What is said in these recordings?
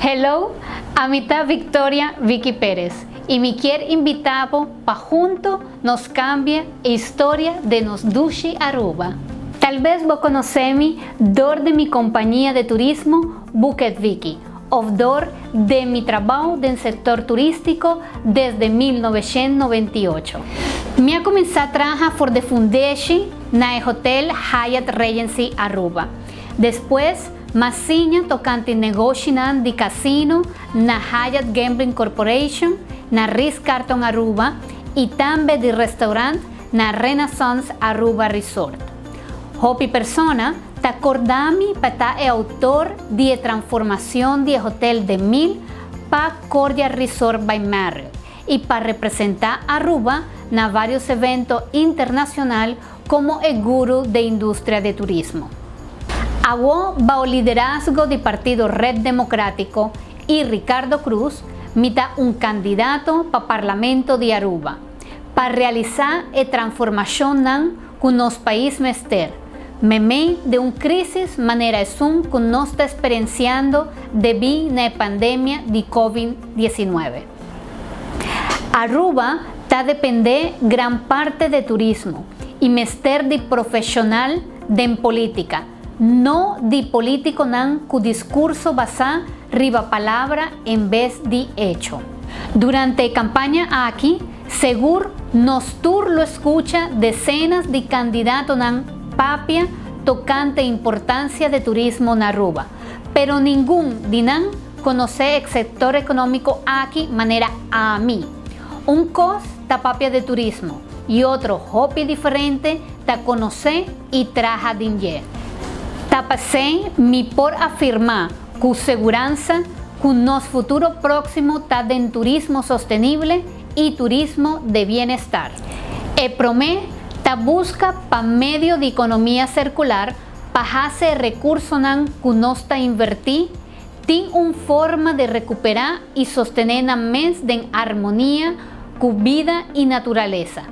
Hello, ami ta Victoria Vicky Perez y mi kier invita bo pa hunto nos cambia e historia de nos dushi Aruba. Tal bes bo conoce mi dor di mi compania de turismo Buket Vicky of dor de mi trabao den sector turistico desde 1998. Mi a cuminsa traha for de fundeshi na e hotel Hyatt Regency Aruba. Despues m'a siña tocante negoshinan di casino na Hyatt Gambling Corporation na Ritz-Carlton Aruba y tambe di restaurant na Renaissance Aruba Resort. Hopi persona ta corda mi pa ta e autor di e transformacion di e hotel De Mil pa Courtyard Resort by Marriott y pa representa Aruba na varios evento internacional como e guru de industria de turismo. Awo bao liderazgo di partido Red Democratico y Ricardo Croes mi ta un candidato pa Parlamento di Aruba, pa realisa e transformacionnan cu nos pais mester, memey de un crisis manera esun cu nos ta experienciando debi na e pandemia di Covid 19. Aruba ta depende gran parte de turismo y mester di profesional den politica, no di politiconan cu discurso basa riba palabra en bes di hecho. Durante e campaña aki, sigur nos tur lo scucha decenas di candidatonan papia tocante importancia di turismo na Aruba, pero ningun di nan conoce e sector economico aki manera ami. Un cos ta papia di turismo y otro hopi diferente ta conoce y traha den dje. Ta p'esey mi por afirma cu seguransa cu nos futuro proximo ta den turismo sostenibel y turismo de bienestar. E prome ta busca pa medio di economia circular pa haci recursonan cu nos ta inverti tin un forma di recupera y sostene nan mes den armonia cu bida y naturalesa.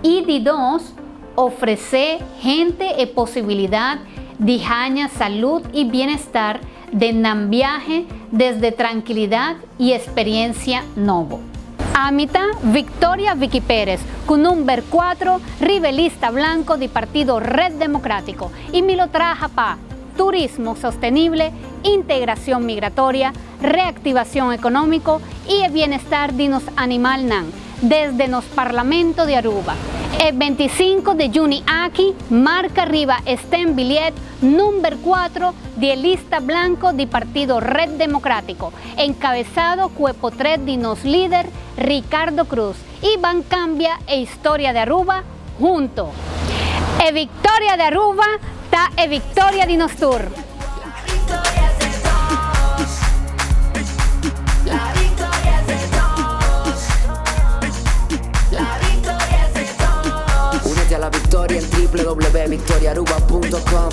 Y di dos, ofrece hende e posibilidad di gana salud y bienestar den un viahe desde trankilidad y experiencia nobo. Ami ta Victoria Vicky Pérez, cu number 4, riba lista blanco di Partido Red Democratico y mi lo traha pa turismo sostenibel, integracion migratoria, reactivacion economico y e bienestar di nos animalnan, desde nos Parlamento di Aruba. E 25 di juni aki, marca riba stembiljet number 4 di lista blanco di Partido Red Democratico, encabesado cu e potret di nos lider Ricardo Croes. Y ban cambia e historia di Aruba hunto. E victoria di Aruba ta e victoria di nos tur. Victoria es de todos. La victoria es de todos. La victoria es de todos. Únete a la victoria en www.victoriaaruba.com.